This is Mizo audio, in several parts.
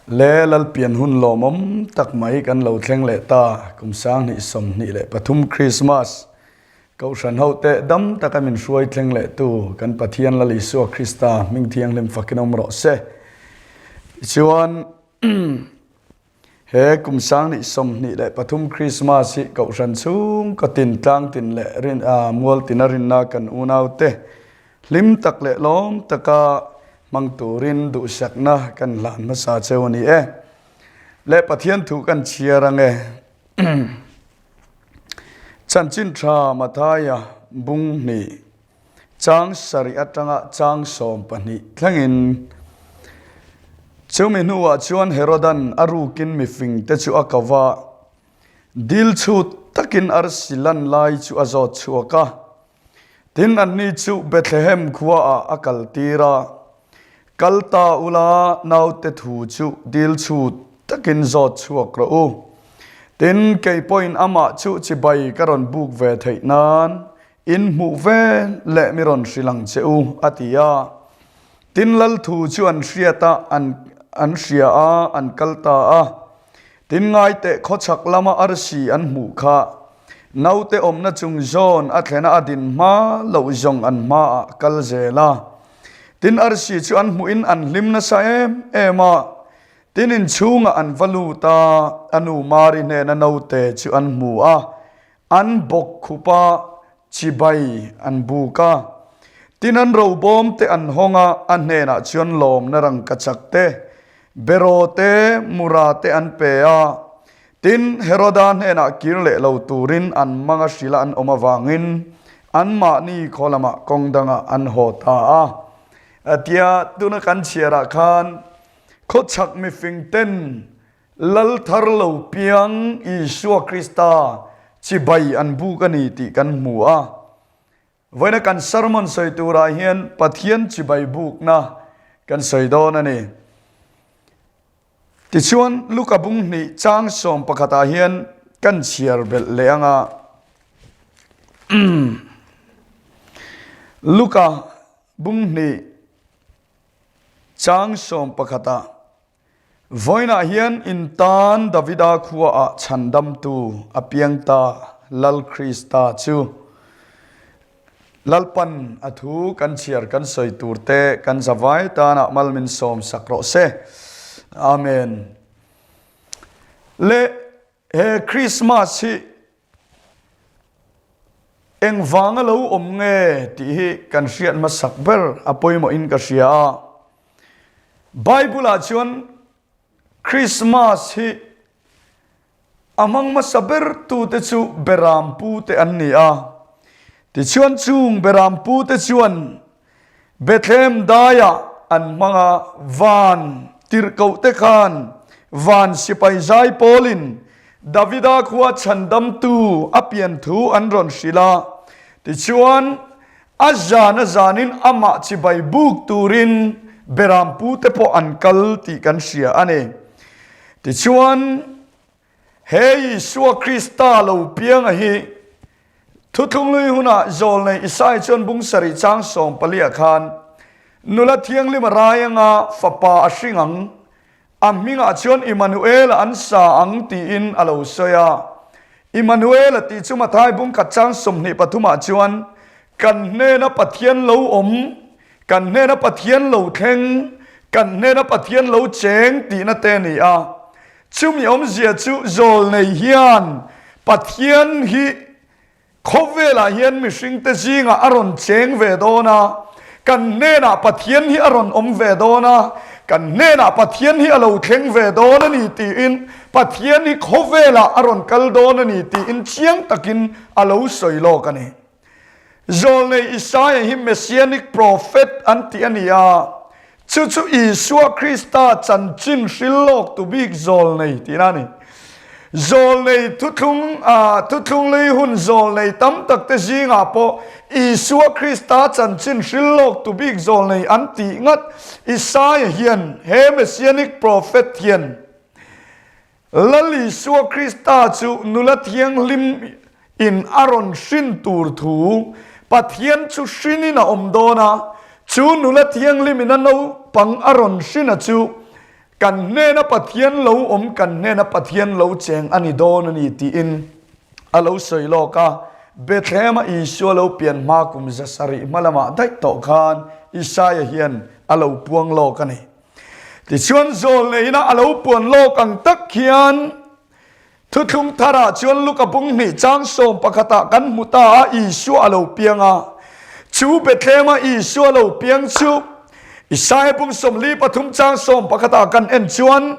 Le Lalpian hun lawmawm tak mai kan lo thleng leh ta, kum 2023 Krismas Kohhran hote dam taka min hruai thleng leh tu kan Pathian Lal Isua Krista hming thianghlim fakin awm rawh se. Tichuan he kum 2023 Krismas hi Kohhran chhung kaw tin tlang tin leh rin mual tina rinna kan unaute hlim tak leh lawm taka hmang turin duhsakna kan hlan hmasa cheu a ni e. Le Pathian thu kan chhiar ange. Chanchin tha Mathaia bung hnih chang sarih atanga chang 12 thlengin chumi hnuah chuan Herodan a rukin mifing te chu a ko va, dil chhut takin arsi lan lai chu a zawt chhuak a. Tin, anni chu Bethlehem khuaah a kaltir a, Kal ta ula, naute thu chu dil chhut takin zawt chhuak rawh u. Tin, kei pawhin amah chu chibai ka rawn buk ve theih nan in hmuh ve leh mi rawn hrilh ang che u, a ti a. Tin, lal thu chu an hriat a, an an hria a, an kal ta a. Tin, ngaiteh khawchhak lama arsi an hmuh kha naute awmna chung zawn a thlena a din hma loh zawng an hmaah kal zel a. Tin, arsi chu an hmuhin an hlim nasa em em a. Tin, inchhungah an va lut a, a nu Mari hnena naute chu an hmu a, an bawk khup a, chibai an buk a. Tin, an robawm te an hawng a, a hnenah chuan lawmna rangkachak te, beraw te, mura te an pe a. Tin, Heroda hnenah kir leh lo turin an manga hrila an awm avangin anmahni khaw lamah kawng dangah an haw ta a. Tia tuna kan chhiarah khan khawchhak mifing ten Lal thar lo piang Isua Krista chibai an buk a ni tih kan hmu a. Vawiina kan sermon sawi turah hian Pathian chibai bukna kan sawi dawn a ni. Tichuan, Luka bung hnih chang 11 ah hian kan chhiar belh leh ang a. Luka bung hnih chang 11 ah Vawiinah hian in tan Davida khuaah chhandamtu a piang ta Lal Krista chu Lalpan a thu kan chhiar kan sawi tur te kan zavai tanah mal min sawm sak rawh se. Amen. Le he Christmas hi engvanga lo awm nge tih hi kan hriat hmasak ber a pawimawhin ka hria a. Bible-ah chuan Christmas hi a hmang hmasa ber tute chu Beram pute an ni a. Tichuan chung Beram pute chuan Bethlehem daiah an hmang a, van tirhkohte khan van sipai zai pawlin Davida khua chhandamtu a pian thu an rawn hrilh a. Tichuan a zan a zanin amah chibai buk turin Beram pute pawh an kal tih kan hria a ni. Tichuan he Isua Krista lo pianga hi Thuthlunglui hunah Zawlnei Isai chuan bung sarih chang 14 ah khan nula thianghlim a rai anga fapa a hring ang, a hmingah chuan Immanuel-a an sa ang tiin a lo sawi a. Immanuel-a tih chu Mathai bung khat chang 23 ah chuan kan hnena Pathian lo awm, kan hnena Pathian lo thleng, kan hnena Pathian lo cheng tihna te a ni a. Chumi awmzia chu Zawlnei hian Pathian hi khawvelah hian mihringte zingah a rawn cheng ve dawn a, kan hnenah Pathian hi a rawn awm ve dawn a, kan hnenah Pathian hi a lo thleng ve dawn a ni tiin Pathian hi khawvelah a rawn kal dawn a ni tiin chiang takin a lo sawi lawk a ni. Zawlnei Isaia hi Messianic Prophet an tih a ni a, chu chu Isua Krista chanchin hril lawk tu bik zawlnei tihna a ni. Zawlnei thuthlung thuthlung lui hun zawlnei tam tak te zingah pawh Isua Krista chanchin hril lawk tu bik zawlnei an tih ngat Isaia hian he Messianic Prophet hian Lal Isua Krista chu nula thianghlim in a rawn hrin tur thu Pathian chu hrinin a awm dawn a, chu nula thianghlim in a naupang a rawn hrin a chu. Kan hnena Pathian lo awm, kan hnena Pathian lo cheng a ni dawn a ni tiin a lo sawi lawk a. Bethlehem-a Isua lo pian hma kum 700 hma lamah daih tawh khan Isaia hian a lo puang lawk a ni. Tichuan zawlneihna a lo puan lawk ang tak hian Thuthlung tharah chuan Luka bung hnih chang sawm pakhatah kan hmu ta a, Isua a lo piang a. Chu Bethlehema Isua lo piang chu Isaia bung 43 chang sawm pakhatah kan en chuan,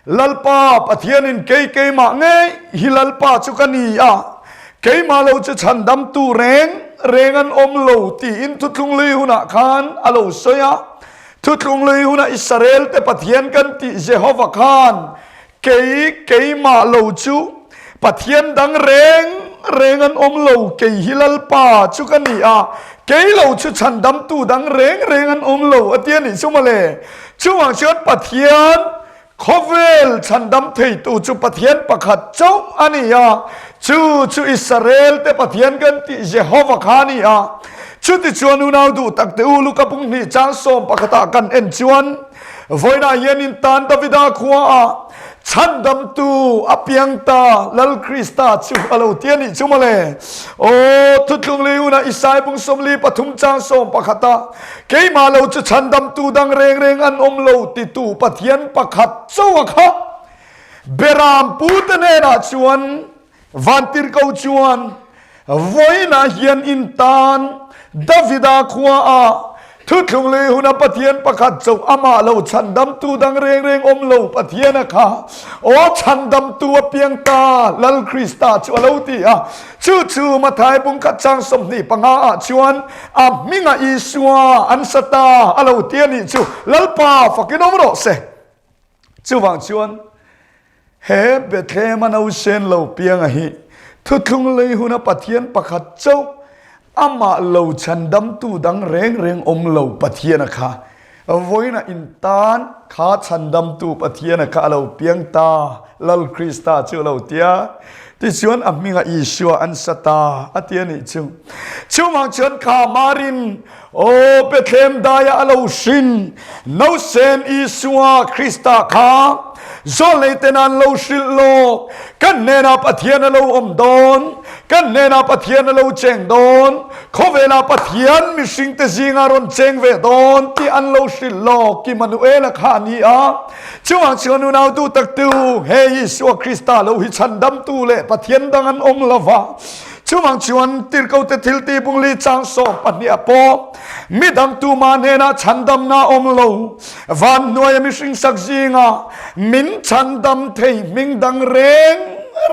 Lalpa Pathianin kei keimah ngei hi Lalpa chu ka ni a, keimah lo chu chhandamtu reng reng an awm lo tiin thuthlung lui hunah khan a lo sawi a. Thuthlung lui hunah Israelte Pathian kan tih Jehova khan Kei, keimah lo chu Pathian dang reng reng an awm lo, kei hi Lalpa chu ka ni a, kei lo chu chhandamtu dang reng reng an awm lo, a ti a nih chu mawle. Chuvang chuan Pathian khawvel chhandam theitu chu Pathian pakhat chauh a ni a, chu chu Israel te Pathian kan tih Jehova kha a ni a. Chutichuan unau duh tak te u Luka bung hnih chang sawm pakhatah kan en chuan, Vawiinah hian in tan Davida khuaah chhandamtu a piang ta Lal Krista chu a lo ti a nih chu mawle. Aw, Thuthlung lei hunah Isai bung 43 chang sawm pakhata keimah lo chu chhandamtu dang reng reng an awm lo titu Pathian pakhat chauh a kha Beram pute hnenah chuan Vantirhkoh chuan, Vawiinah hian in tan Davida khuaah thuthlung lui huna Pathian pakhat chauh amah lo chhandamtu dang reng reng awm lo Pathian a kha aw chhandamtu a piang ta Lal Krista chu a lo ti a. Chu chu Mathai bungkhat chang 25 ah chuan a hmingah Isua an sa ta a lo ti a nih chu Lalpa fakin awm rawh se. Chuvang chuan He Bethlehem-a nausen lo pianga hi thuthlung lei huna Pathian pakhat chauh, amah lo chhandamtu dang reng reng awm lo Pathian a kha. Vawiinah in tan kha chhandamtu Pathian a kha a lo piang ta, Lal Krista chu a lo tia. Tichuan a hmingah Isua an sa ta a ti a nih chu. Chuvang chuan kha Marin Aw Bethlehem daiah a lo hrin nausen Isua Krista kha zawlnei ten an lo hrilh lawk. Kan hnenah Pathian a lo awm dawn, kan hnenah Pathian a lo cheng dawn, khawvelah Pathian mihringte zingah rawn cheng ve dawn tih an lo hrilh lawk. Immanuela kha a ni a. Chuvang chuan unau duh taktu, he Isua Krista lo hi chhandamtu leh Pathian dang an awm lova. Chuvang chuan tirhkote thiltih bungli chang 12 ah pawh midang tuma hnenah chhandamna awm lo, van hnuaia mihring sak zinga min chhandam thei hming dang reng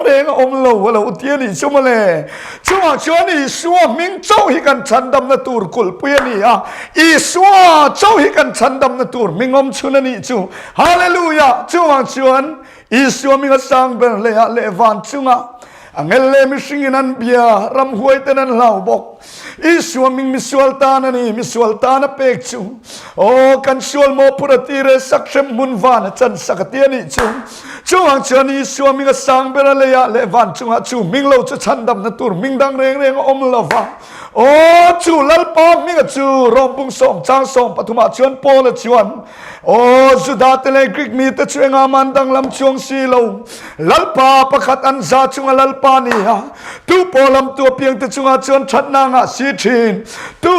reng a awm lo a lo ti a nih chu mawle. Chuvang chuan Isua hming chauh hi kan chhandamna tur kulhpui a ni a, Isua chauh hi kan chhandamna tur hming awm chhun a nih chu. Hallelujah! Chuvang chuan Isua hming a sang ber leiah leh van chungah a ngel leh mihringin an bia, ramhuai ten an hlau bawk. Isua hming misual tan a ni, misual tan a pek chu. Aw, kan sual mawhphurh a tir e, sak hrem hmun van a chan sak a ti a nih chu. Chuvang chuan Isua hming a sang ber a leiah leh van chungah chu hming lo chu chhandamna tur hming dang reng reng a awm lo va. Aw, chu Lalpa hminga chu Rom bung sawm chang sawm pathumah chuan Paula chuan, Aw, Judate leh Greek mite chu engah man danglam chuang si lo. Lalpa pakhat an za chunga Lalpa ni a, tu pawh lamtu apiangte chungah chuan thatna ngah si thin. Tu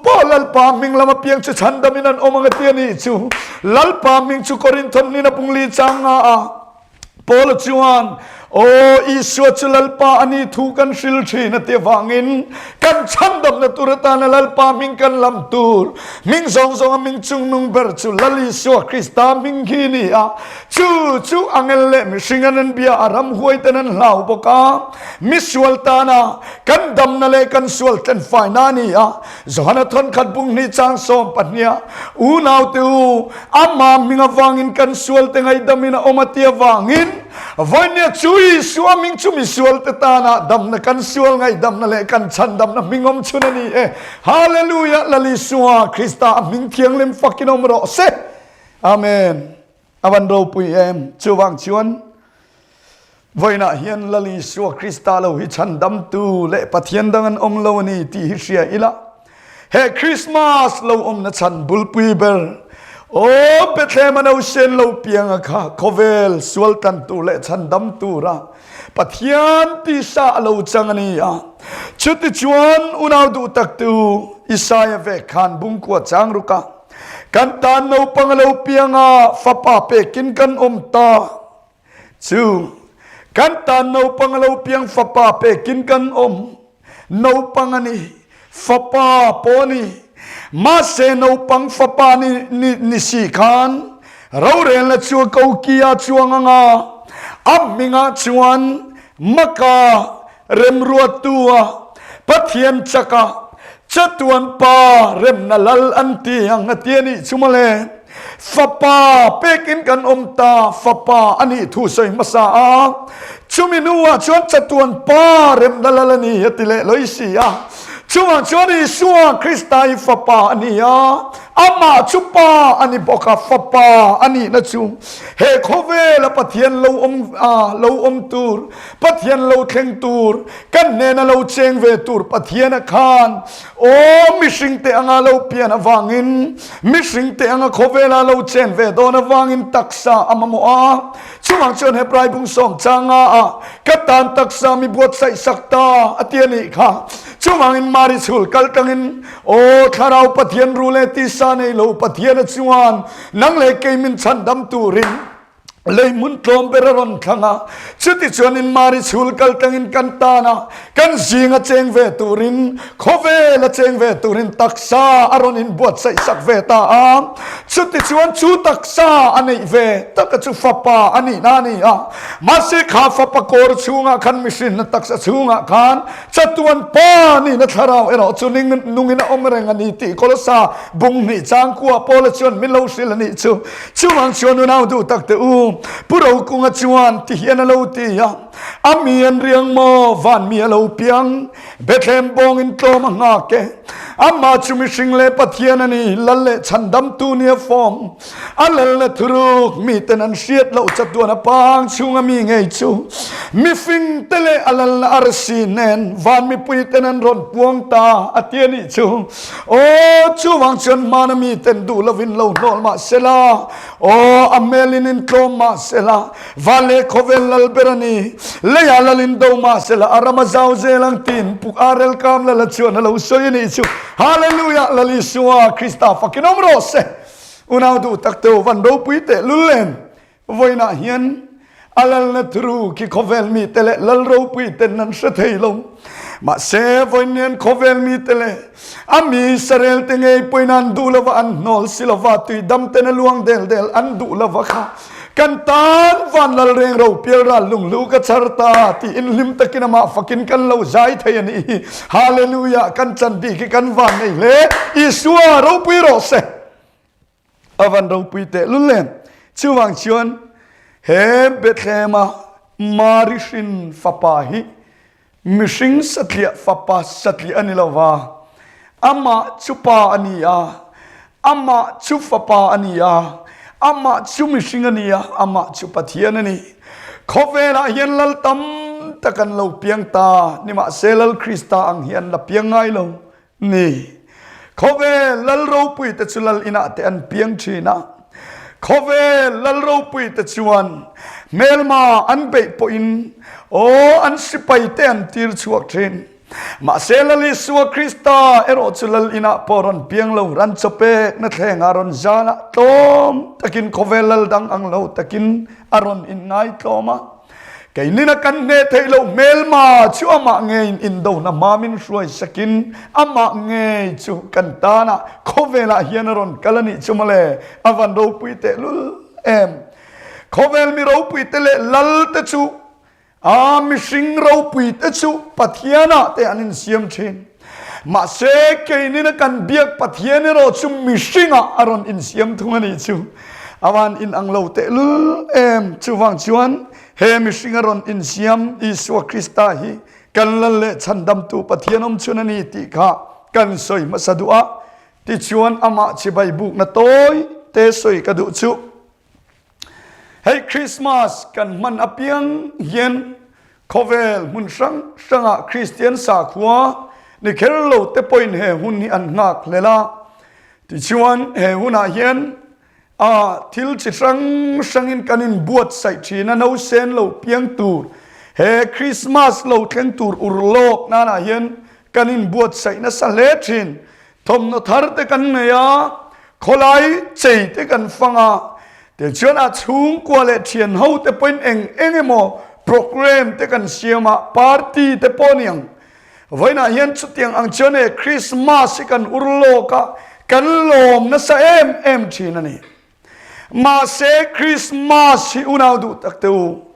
pawh Lalpa hming lam apiang chu chhandamin an awm ang a ti a nih chu. Lalpa hming chu Korinthon hnina pungli chang nga a. Paula chuan, Aw, Isua chu Lalpa a ni thu kan hril thin a ti avangin kan chhandamna tur atana Lalpa hming kan lam tur hming zawng zawnga hming chungnung ber chu Lal Isua Krista hming hi a ni a. Chu chu angel leh mihring an an bia a, ramhuai ten an hlau bawk a. Misual tana kan damna leh kan sual tlenfaina a ni a. Johana thawnkhat bung hnih chang sawm pahniha unaute u, Amah hming avangin kan sualte ngaihdamin a awm a ti avangin vawinia chu Isua hming chu misualte tana damna kan sual ngaihdamna leh kan chhandamna hming awm chhun a ni e. Hallelujah! Lal Isua Krista a hming thianghlim fakin awm rawh se. Amen. A van ropui em! Chuvang chuan Vawiinah hian Lal Isua Krista lo hi chhandamtu leh Pathian dang an awm lo a ni tih hi hria ila, he Krismas lo awmna chhan bulpui ber. Aw Bethlehem a nausen lo pianga kha khawvel sual tlan tur leh chhandam tura Pathian tisa a lo chang a ni a. Chutichuan unau duh taktu Isaia vek khan bungkua chang ruk a, Kan tan naupang a lo piang a, fapa pekin kan awm ta. Chu kan tan naupang a lo piang fapa pekin kan awm. Naupang a ni, fapa pawh a ni. Mahse naupang fapa ni, ni, ni si khan rorelna chu a koki a chuang ang a, a hmingah chuan Maka remruattu a Pathian chaka chatuan pa remna lal an ti ang a ti a nih chu mawle. Fapa pekin kan awm ta, fapa a nih thu sawi hmasa a, chumi hnuah chuan chatuan pa remna lal a ni a ti leh lawi si a. Chungah chuan Isua Krista hi fapa a ni a, amah chu pa a ni bawk a, fapa a nihna chu he khawvela Pathian lo awm a, lo awm tur, Pathian lo thleng tur, kan hnena lo cheng ve tur Pathiana khan aw mihringte anga lo pian avangin, mihringte anga khawvela lo chen ve dawn avangin taksa a mamawh a. Chungah chuan Hebrai bung sawm changa a ka tan taksa mi buatsaih sak ta a ti a nih kha. Chuvangin Mari chhul kal tangin, Aw Thlarau Pathian ru leh tisa nei lo Pathiana chuan nang leh kei min chhandam turin lei hmun tlawm ber a rawn thlang a. Chutichuanin Mari chhul kal tangin kan tan a, kan zinga cheng ve turin, khawvela cheng ve turin taksa a rawn inbuatsaih sak ve ta a. Chutichuan chu taksa a neih ve taka chu fapa a nihna a ni a. Mahse kha fapa kawr chhungah khan mihrinna taksa chhungah khan chatuan pa nihna thlarau erawh chu nungin a awm reng a ni tih Kolosa bung hnih changkua Paula chuan min lo hrilh a nih chu. Chuvang chuan unau duh tak teh u, Pu Rokunga chuan ti hian a lo ti a, A mi an riang maw? Van mi a lo piang. Bethlehem bawngin tlawm a nghak e. Amah chu mihring leh Pathian a ni, Lal leh chhandamtu nia fawm. A lalna thuruk miten an hriat loh chatuan a pang chhunga mi ngei chu mifing te leh a lalna arsi nen van mipui ten an rawn puang ta a ti a nih chu. Aw, chuvang chuan hmana miten duh lovin lo hnawl mah sela, aw, a hmelin in tlawm mah sela, van leh khawvel lal ber a ni, leiah lalin do mah sela a ram a zau zel ang tiin puk arel kam lala chuan a lo sawi a nih chu. Hallelujah! Lal Isua Krista fakin awm rawh se. Unau duh tak teu van ropui teh lul em? Vawiinah hian a lalna thuru khi khawvel mite leh lal ropui ten an hre thei lo. Mahse, vawiin hian khawvel mite leh a mi Israel te ngei pawhin an duh lova, an hnawl si lova, tui dam ten a luang del del an duh lova kha kan tan van lal reng ro pial ral lunghlu ka chhar ta tiin hlim takin amah fakin kan lo zai thei a nih hi. Hallelujah! Kan chan bik hi kan van nei hle. Isua ropui rawh se. A van ropui teh lul em. Chuvang chuan he Bethlehem a Mari hrin fapa hi mihring satliah fapa satliah a ni lo va, amah chu pa a ni a, amah chu fapa a ni a, amah chu mihring a ni a, amah chu Pathian a ni. Khawvelah hian lal tam tak an lo piang ta, nimahse Lal Krista ang hi an la piang ngai lo. Ni. Khawvel lal ropui te chu lal inah te an piang thin a. Khawvel lal ropui te chuan hmelma an beih pawhin aw an sipai te an tir chhuak thin. Mahse Lal Isua Krista erawh chu lal inah pawh rawn piang lo, ran chaw pekna thlengah rawn zan a, tlawm takin khawvel lal dang ang lo takin a rawn inngai tlawm a. Keinina kan hneh theih loh hmelma chu amah ngeiin indona hmamin hruai sakin amah ngei chu kan tana khawvelah hian a rawn kal a nih chu mawle, a van ropui tehlul em. Khawvel mi ropui te leh lal te chu a mihring ropui te chu Pathianah te an insiam thin. Mahse keinina kan biak Pathian erawh chu mihringah a rawn insiam thung a nih chu. A van inang lo tehlul em. Chuvang chuan he mihring a rawn insiam Isua Krista hi kan lal leh chhandamtu Pathian awm chhun a ni tih kha kan sawi hmasa duh a. Tichuan amah chibai bukna tawi te sawi ka duh chu. Hei Christmas kan hman apiang hian khawvel hmun hrang hrangah Kristian sakhua ni kher lo te pawhin he hun hi an nghak hlel a. Tichuan he hunah hian. A thil chi hrang hrangin kan inbuatsaih thin a, nausen lo piang tur, he Krismas lo thleng tur urlawk nanah hian kan inbuatsaih nasa hle thin. Thawmhnaw thar te kan nei a, khawlai chei te kan fang a, tichuan a chhungkua leh thian ho te pawhin eng eng emaw programme te kan siam a, party te pawh a ni ang. Vawiinah hian chutiang ang chuan he Krismas hi kan ur lawk a, kan lawm nasa em em thin a ni. Mahse Krismas hi unau duh tak te u,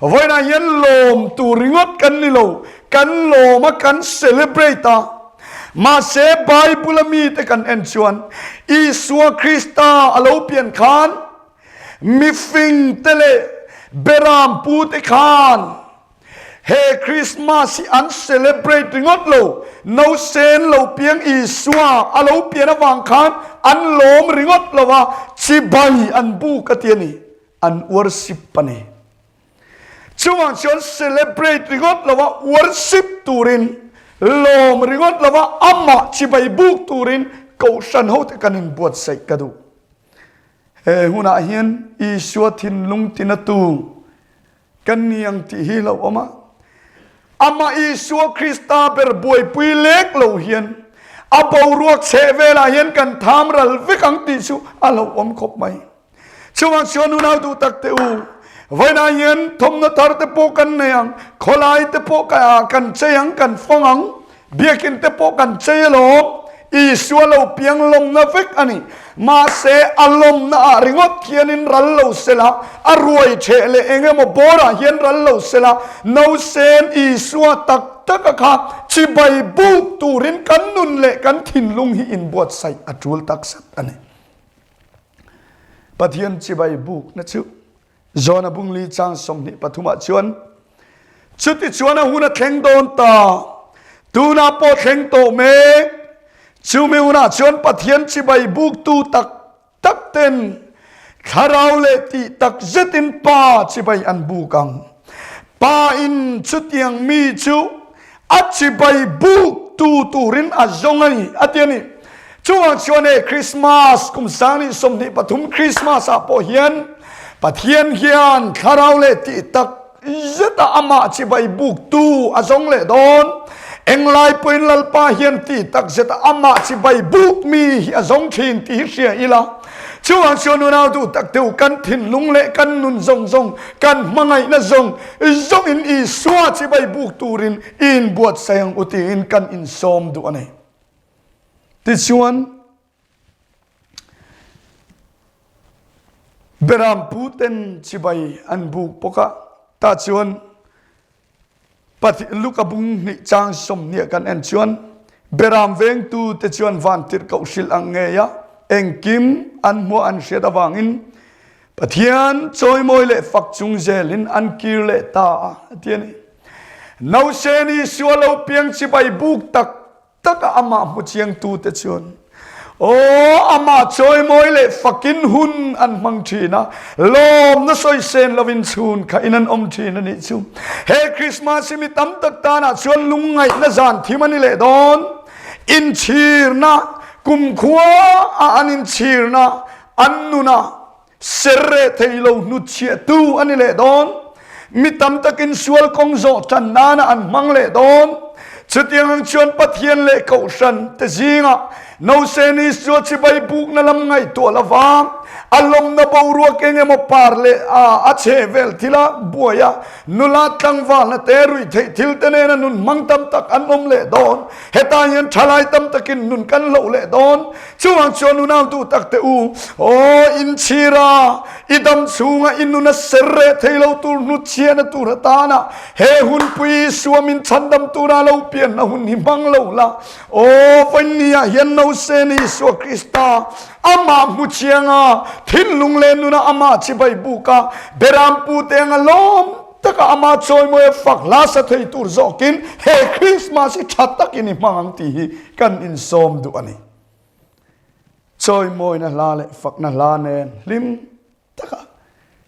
vawiinah hian lawm tur ringawt kan ni lo, kan lawm a, kan celebrate a. Mahse Bible a mite kan en chuan Isua Krista a lo pian khan mifing te leh beram pu te khan He Christmas hi an celebrate ringawt lo, nausen lo piang Isua a lo pian avang khan an lawm ringawt lo a, chibai an buk a ti a ni, an worship a ni. Chuvang chuan celebrate ringawt lo a, worship turin, lawm ringawt lo a, amah chibai buk turin Kohhran hote kan inbuatsaih ka duh. He hunah hian Isua thinlung tinatu Kan ni ang tih hi lo awm a. Amah Isua Krista ber buaipui lek lo hian a boruak chheh velah hian kan tham ral vek ang tih chu a lo awm khawp mai. Chuvang chuan unau duh tak te u, vawiinah hian thawmhnaw thar te pawh kan nei ang, khawlai te pawh kan chei ang, kan fang ang, Biakinn te pawh kan chei alawm, Isua lo piang lawmna vek a ni. Mahse, a lawmna ah ringawt hianin ral lo sela, a ruai theh leh eng emaw bawrah hian ral lo sela, nausen Isua tak taka kha chibai buk turin kan nun leh kan thinlung hi inbuatsaih a tul takzet a ni. Pathian chibai bukna chu Jona bungli chang 23 ah chuan chuti chuan a hun a thleng dawn ta tunah pawh thleng tawh mek chumi hunah chuan Pathian chibai buktu tak tak ten thlarau leh tih tak zetin Pa chibai an buk ang. Pa in chutiang mi chu A chibai buk tu turin a zawng a ni, a ti a ni. Chuvang chuan he Krismas kum 2023 Krismas ah pawh hian Pathian hian thlarau leh tih tak zeta amah chibai buk tu a zawng leh dawn. Englai pawhin Lalpa hian tih tak zeta amah chibai buk mi hi a zawng thin tih hi hria ila. Chuvang chuan unau duh tak deuh kan thinlung leh kan nun zawng zawng, kan hmangaihna zawng zawngin Isua chibai buk turin i inbuatsaih ang u tiin kan insawm duh a ni. Tichuan, Beram puten chibai an buk bawk a, tah chuan Luka bung hnih chang 20 kan en chuan Beram vengtu te chuan vantirhkoh hrilh ang ngei a engkim an hmuah an hriat avangin Pathian chawimawi leh fak chung zelin an kir leh ta a ti a ni. Nausen Isua lo piang chibai buk tak taka amah hmu chiangtute chuan aw amah chawimawi leh fakin hun an hmang thin a, lawmna sawi sen lovin chhun kha in an awm thin a nih chu. He Krismas hi mi tam tak tanah chuan lungngaihna zan thim a ni leh dawn. Inchhirna, kumkhua a an inchhirna, an nuna Ser reh thei lo hnutchhiahtu a ni leh dawn. Mi tam takin sual kawng zawh tan nana an hmang leh dawn. Chutiang ang chuan Pathian leh Kohhran te zingah Nausen Isua chibai bukna lam ngaihtuah lova a lawmna boruak eng emaw par leh a a chhe vel thila buai a nula tlangvalna te ruih theih thil te nena nun hmang tam tak an awm leh dawn. Hetah hian thalai tam takin nun kan hloh leh dawn. Chuvang chuan unau duh tak te u, aw inchhir a, i dam chhunga i nun a ser reh thei lo tur hnutchhiahna tur atana he hunpui Isua min chhandam tura lo pianna hun hi hmang lo la. Aw vawinia hian Nausen Isua Krista amah hmu chianga thinlung leh nuna amah chibai buka Berampu te anga lawm taka amah chawimawi a fak hla sa thei tur zawkin he Krismas hi tha takin i hmang ang tih hi kan insawm duh a ni. Chawimawina hla leh fakna hla nen hlim taka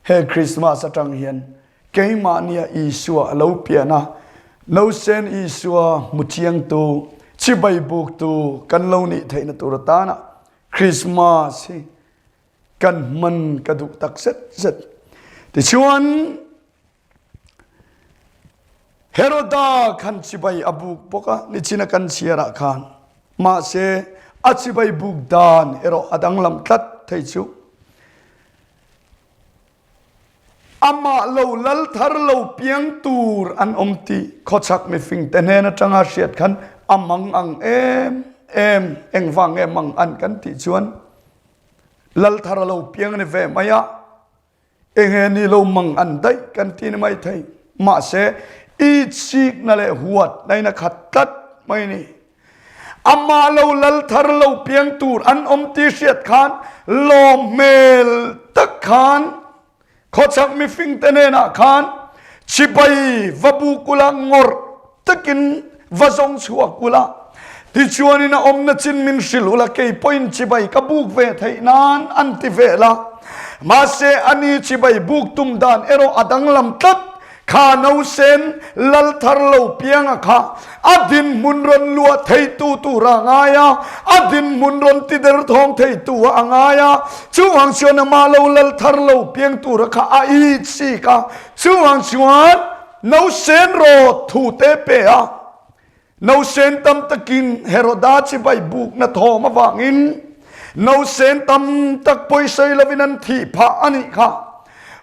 he Krismas atang hian keimahnia Isua a lo pian a, Nausen Isua hmu chiangtu, chibai buktu kan lo nih theihna tur atana Krismas hi. Kan hman ka duh tak zet zet. Tichuan, Heroda khan chibai a buk bawk a, nichina kan chhiarah khan. Mahse, a chibai buk dan erawh a danglam tlat thei chu. Amah lo lal thar lo piang tur an awm tih khawchhak mifingte hnen atanga hriat khan a mang ang em em, engvang nge mang an kan tih chuan lal thar a lo piang a ni ve mai a, enge ni lo mang an daih kan ti ni mai thei. Mahse, itsikna leh huatna in a khat tlat mai a ni. Amah lo lal thar lo piang tur an awm tih hriat khan lawm hmel tak khan khawchhak mifing te hnenah khan chibai va buk ula ngawrh takin va zawng chhuak ula tichuanin a awmna chin min hrilh ula kei pawhin chibai ka buk ve theih nan an ti vel a. Mahse ani chibai buk tum dan erawh a danglam tlat. Kha nausen lal thar lo pianga kha a dinhmun rawn luah theitu tura a ngai a, a dinhmun rawn ti derthawng theitu a a ngai a. Chuvang chuan amah lo lal thar lo piang tura kha a itsik a, chuvang chuan nausen rawt thu te pe a. Nausen tam takin Heroda chibai bukna thawm avangin nausen tam tak pawisai lovin an thih phah a nih kha.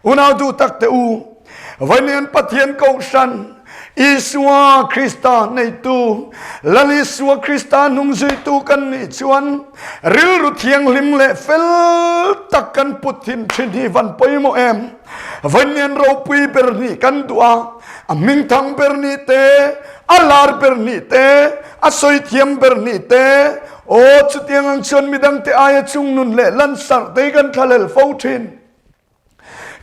Unau duh tak te u, Vawiin Pathian Kohhran, Isua Krista neitu, Lal Isua Krista hnungzuitu kan nih chuan rilru thianghlim leh fel tak kan put thin thin hi van pawimawh em? Vawiin ropui ber nih kan duh a, a hmingthang ber nih te, A lar ber nih te, a sawi thiam ber nih te, aw chutiang ang chuan midangte aia chungnun leh lansarh te hi kan thlahlel fo thin.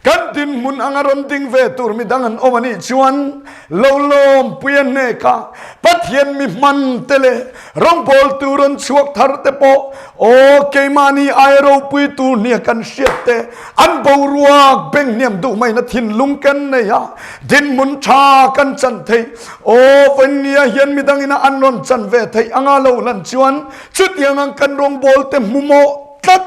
Kan dinhmun anga rawn ding ve tur midang an awm a nih chuan lo lawmpui a hnek a, Pathian mi hman te leh rawngbawltu rawn chhuak thar te pawh aw keimahni aia ropui tur nia kan hriat te an boruak beng hniam duh maina thinlung kan nei a. Dinhmun tha kan chan theih. Aw, vawinia hian midang ina an rawn chan ve theih anga lo lan chuan chutiang ang kan rawngbawl te hmu mawh tlat.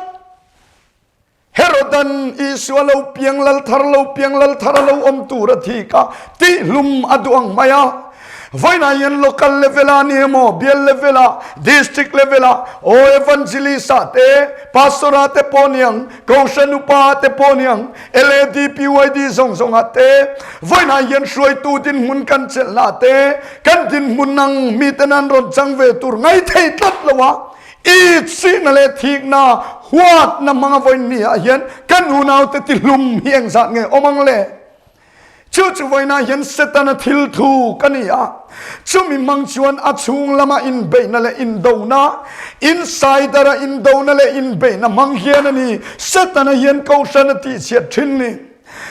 Herodan Isua lo piang lal thar lo piang lal thar a lo awm tur a thik a, tihhlum a duh ang mai a. Vawiinah hian local level ah ni emaw, bial level ah, district level ah, aw evangelist ah te, pastor ah te pawh ni ang, kohhran upa ah te pawh ni ang, LAD, PYD zawng zawngah te, vawiinah hian hruaitu dinhmun kan chelhna te, kan dinhmun ang miten an rawn chang ve tur ngai thei tlat lo a, itsihna leh thikna, huatna hmanga vawiin ni ah hian kan unaute tihlum hi engzat nge awm ang le? Chu chu vawiinah hian Setana thil thu ka ni a, chumi hmang chuan a chhung lama inbeihna leh indona, insider-a indona leh inbeihna hmang hian a ni Setana hian Kohhran a tihchhiat thin ni.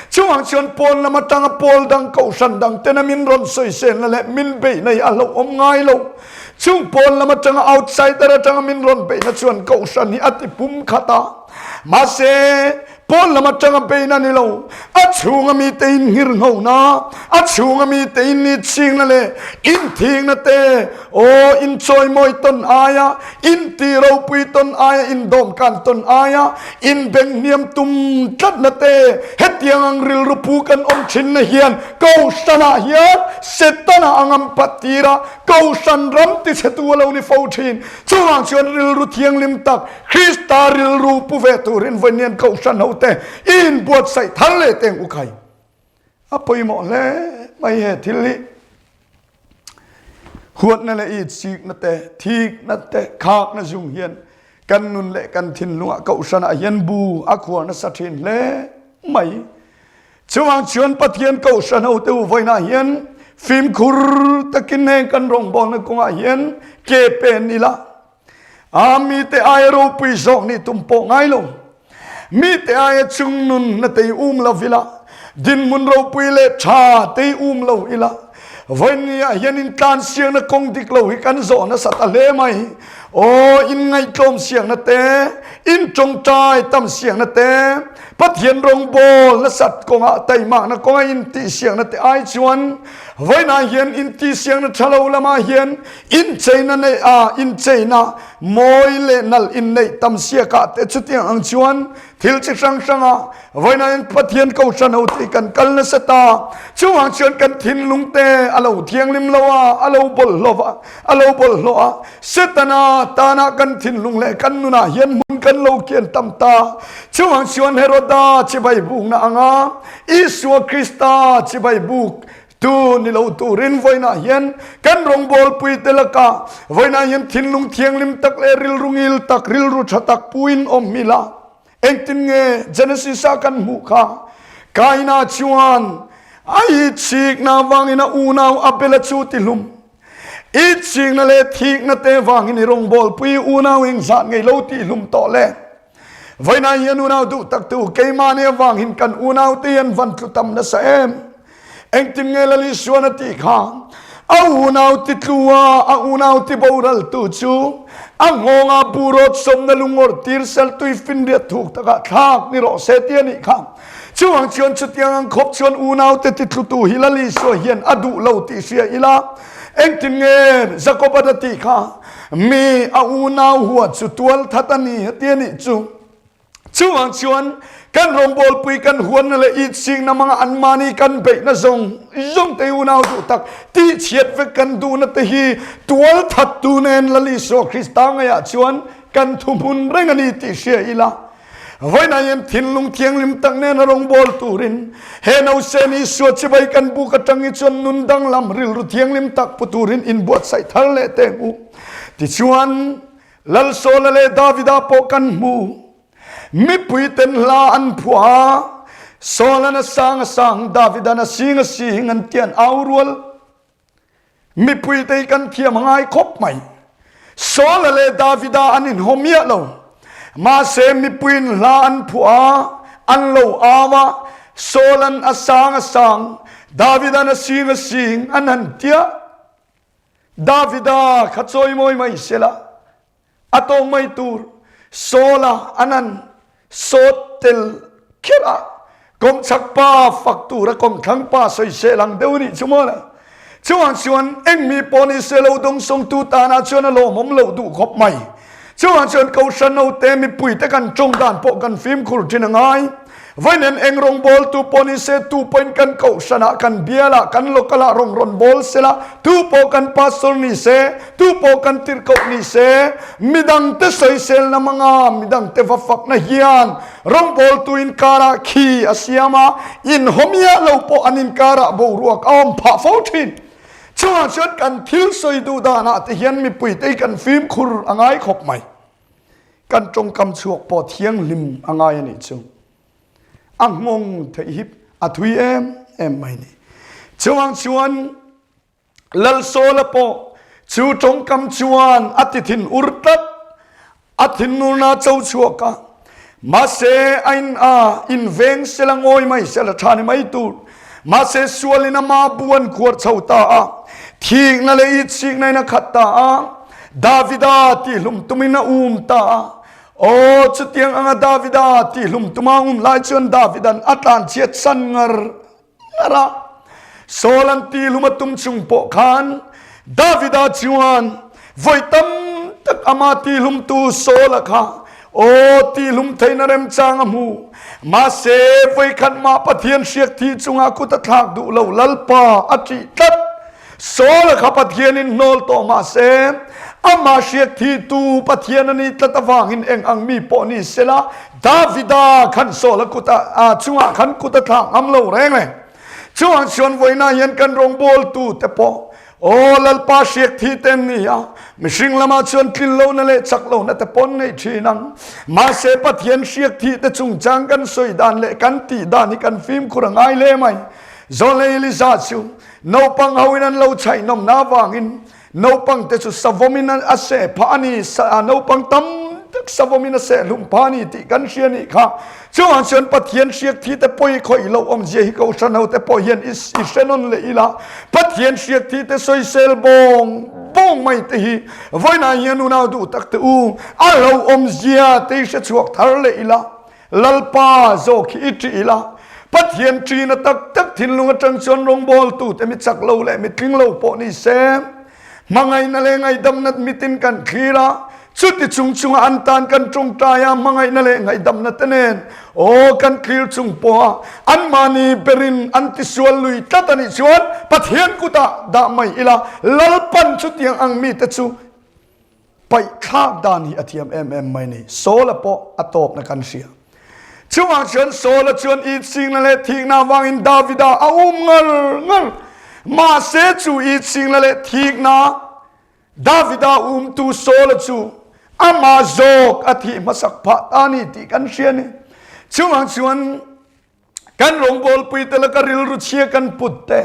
Chuvang chuan pawn lam atanga pawl dang Kohhran dang tena min rawn sawiselna leh min beihna hi a hlauhawm ngai lo. Chung pawn lam atanga outsider atanga min rawn beihna chuan Kohhran hi a ti pum khat a. Mahse, Pawn lam atanga beina ni lo, a chhunga mite in nghirnghona, a chhunga mite in nitchingna leh inthingna te, aw, inchawimawi tawn aia, inti ropui tawn aia, indawmkan tawn aia, inbenghniam tum tlatna te, hetiang ang rilru pu kan awm thinna hian Kohhranah hian Setana a ngam pat tir a, Kohhran ram tichhetu a lo ni fo thin. Chuvang chuan rilru thianghlim tak, Krista rilru pu ve turin vawiin Kohhran hote i inbuatsaih thar leh teng u khai. A pawimawh hle mai he thil hi. Huatna leh itsikna te, thikna te, khakna zung hian kan nun leh kan thinlungah Kohhranah hian bu a khuar nasa thin hle mai. Chuvang chuan Pathian Kohhran hote u vawiinah hian fimkhur takin heng kan rawngbawlna kawngah hian ke pen ila. A mite aia ropui zawk nih tum pawh ngai lo. Mite aia chungnun na tei um lo ila, dinhmun ropui leh tha tei um lo ila, vawinia hian intlansiakna kawng dik lo hi kan zawh nasa ta hle mai. Aw, in ngaihtlawm siakna te, in tawngtai tam siakna te, Pathian rawngbawl nasat kawngah taimakna kawnga in tih siakna te ai chuan vawiinah hian in tih siakna tha lo lamah hian incheina neih a, incheina mawi leh nalh in neih tam siakah te chutiang ang chuan Thil chi hrang hranga vawiinah hian Pathian kohhran ho te kan kal nasa ta. Chuvang chuan kan thinlung te a lo thianghlim lo a, a lo bawlhhlawh a, a lo bawlhhlawh a. Setana tana kan thinlung leh kan nunah hian hmun kan lo kian tam ta. Chuvang chuan Heroda chibai bukna anga Isua Krista chibai buk Tu ni lo turin vawiinah hian kan rawngbawlpui te lakah vawiinah hian thinlung thianghlim tak leh rilru ngil tak, rilru tha tak puin awm ila. Engtin nge Genesis ah kan hmuh kha? Kaina chuan a itsikna avangin a unau Abela chu tihlum. Itsikna leh thikna te vangin i rawngbawlpui unau engzat ngei lo tihlum tawh le? Vawiinah hian unau duh tak tu keimahni avangin kan unaute hian van tlu tam nasa em? Engtin nge Lal Isuan a tih kha? A unau ti tlu a, a unau ti boral tu chu a nghawngah burawt sawmna lungawrh tir sel tui finriat thuk takah thlak ni rawh se ti a nih kha. Chuvang chuan chutiang ang khawp chuan unaute ti tlu tu hi Lal Isua hian a duh lo tih hria ila engtin nge Jakob-an a tih kha? Mi a unau hua chu tual that a ni heti a nih chu. Chuvang chuan kan rawngbawlpui kan huanna leh itsikna hmanga anmahni kan beihna zawng zawng te unau duh tak tihchhiat vek kan duhna te hi tual thattu nen Lal Isua Krista ngaiah chuan kan thuhmun reng a ni tih hria ila. Vawiinah hian thinlung thianghlim tak nena rawngbâwl turin he nausên Isua chibai kan buk aṭang hi chuan nun danglam rilru thianghlim tak pu turin inbuatsaih thar leh teng u. Tichuan, Lalsawla leh Davida pawh kan hmu. Mipuiten hla an phuah a, Sawlan a sang a sang, Davidan a sing a sing an ti an au rual. Mipuite hi kan thiam a ngai khawp mai. Saula leh Davida an inhaw miah lo. Mahse mipuiin hla an phuah a, an lo au a, Saula'n a sang a sang, Davida'n a sing a sing an han tia. Davida kha chawimawi mai sela. A tawng mai tur Saul-a an han sawt tel kher a, kawmchhak pa fak tura kawmthlang pa sawisel ang deuh a nih chu maw le. Chuvang chuan engmi pawh ni se lo dawngsawngtu tanah chuan a lawmawm loh duh khawp mai. Chuvang chuan Kohhran naute mipuite kan tawng dan pawh kan fimkhur thin a ngai. Vawiin eng rawngbawltu pawh ni se, tu pawhin kan kohhranah, kan bialah, kan lokalah rawng rawn bawl sela, tu pawh kan pastor ni se, tu pawh kan tirhkoh ni se, midangte sawiselna hmanga midangte va fakna hian rawngbawltu inkarah khi a siam a, inhaw miah lo pawh an inkarah boruak a awm phah fo thin. Chungah chuan kan thil sawi duh danah te hian mipuite hi kan fimkhur a ngai khawp mai. Kan tawngkam chhuak pawh thianghlim a ngai a nih chu. A nghawng theih hi a thui em em mai ni. Chuvang chuan Lalsawla pawh chu tawngkam chuan a ti thin ur tlat. A thinurna cho chhuak a. Mahse a in a inveng sela ngawi mai sela tha ni mai tur. Mahse sualin ama bu an khuar chho ta a. Thikna leh itsikna in a khat ta a. Davida tihhlum tumin a um ta a. Aw, chutiang anga Davida tihhlum tuma um lai chuan Davidan a tlanchhiat san ngar ngar a. Saul an tihhlum a tum chung pawh khan Davida chuan vawi tam tak ama tihhlumtu Saul-a kha aw tihhlum theihna remchang a hmu. Mahse, vawi khat mah Pathian hriak thih chungah kut a thlak duh lo Lalpa a ṭih tlat. Saul kha Pathianin hnawl tawh mah se, amah hriat thitu Pathian a nih tlat avangin eng ang mi pawh ni sela, Davida khan Saul a kut a chungah khan kut a thlak ngam lo reng reng. Chuvang chuan vawiinah hian kan rawngbawltu te pawh, Aw Lalpa hriak thi te an ni a, mihring lamah chuan tlin lohna leh chak lohna te pawh an nei thin ang. Mahse Pathian hriak thih te chungchang kan sawi dan leh kan tih dan hi kan fimkhur a ngai hle mai. Zawlei Elisa chu Naupang ho in an lo chhaih nawmna avangin naupang te chu savawm in a seh phah a ni, naupang tam tak savawm in a seh hlum phah a ni tih kan hria nih kha. Chuvang chuan Pathian hriak thi te pawi khawih loh awmzia hi Kohhran ho te pawh hian i hre nawn leh ila, Pathian hriak thi te sawisel bawng. bawng mai te hi vawiinah hian unau duh tak te u a hlauhawmzia te hi hre chhuak thar leh ila. Lalpa zawk hi i ṭih ila, Pathian ṭihna tak tak thinlung aṭang chuan rawngbawltute mi chak lo leh mi tling lo pawh ni se, hmangaihna leh ngaihdamna mitin kan thlir a, chuti chung chunga an tan kan ṭawngṭai a, hmangaihna leh ngaihdamna te nen aw kan thlir chung pawha anmahni berin an tisual lui tlat a nih chuan Pathian kutah dah mai ila, Lalpan chutiang ang mite chu Paih thlak dan hi a thiam em em mai ni. Saul-a pawh a tawpna kan hria. Chuvang chuan Saul-a chuan itsikna leh thikna avangin Davida a um ngar ngar. Mahse chu itsikna leh thikna Davida umtu Saul-a chu amah zawk a thih hmasak phah ta ni tih kan hria ni. Chuvang chuan Kan rawngbawlpuite laka rilru chhia kan put te,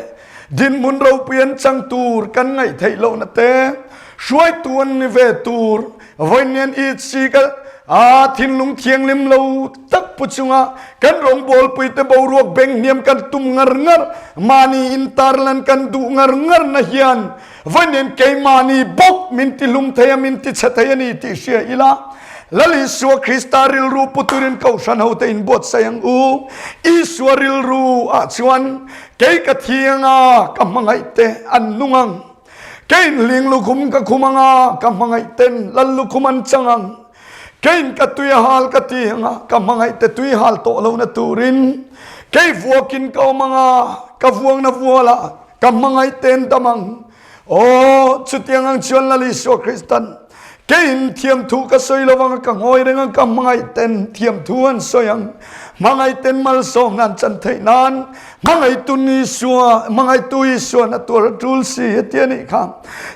dinhmun ropui an chang tur kan ngaih theih lohna te, hruaitu an ni ve tur, vawiin itsi ka a thinlung thianghlim lo tak pu chunga kan rawngbawlpuite boruak beng hniam kan tum ngar ngar, mahni intarlan kan duh ngar ngar na hian Vawiin keimahni bawk min ti hlum thei a, min ti chhe thei a ni tih hria ila, Lal Isua Krista rilru pu turin Kohhran hote inbuatsaih ang u. Isua rilru ah chuan kei ka thi anga ka hmangaih te an nung ang. Keiin hling lukhum ka khum anga ka hmangaih ten Lal lukhum an chang ang. Keiin ka tui a hal ka ti anga ka hmangaih te tui hal tawh lohna turin kei vuakin ka awm anga ka vuangna vualah Ka hmangaih ten dam ang. Aw, chutiang ang chuan Lal Isua Kristan, keiin thiamthu ka sawi lo vang a, ka ngawi reng ang, ka hmangaih ten thiamthu an sawi ang. Hmangaih ten malsawmna an chan theih nan, hmangaihtu Isua, hmangaihtu Isuan a tuar a tul si, heti a nih kha.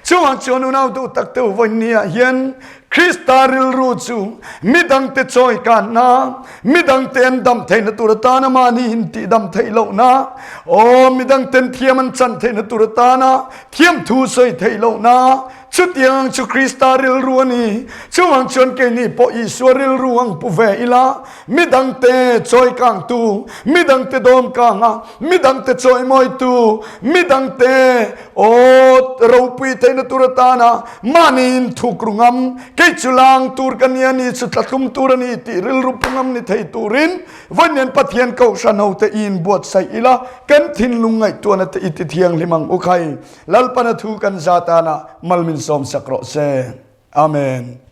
Chuvang chuan unau duh tak te u vawinia hian Krista rilru chu midangte chawi kanna, midangte an dam theihna tur atana mahni intihdam theih lohna, aw, midangten thiam an chan theihna tur atana thiamthu sawi theih lohna, chutiang ang chu Krista rilru a ni. Chuvang chuan keini pawh Isua rilru ang pu ve ila, midangte chawi kangtu, midangte dawm kanga, midangte chawimawitu, midangte, aw, ropui theihna tur atana Mahni in thuk ru ngam, kei chu lang tur ka nia ni chu tlatlum tur a ni tih rilru pu ngam ni thei turin Vawiin Pathian Kohhran hote i inbuatsaih ila, kan thinlung ngaihtuahna te i ti thianghlim ang u khai. Lalpana thu kan za tana mal min sawmsak rawh se. Amen.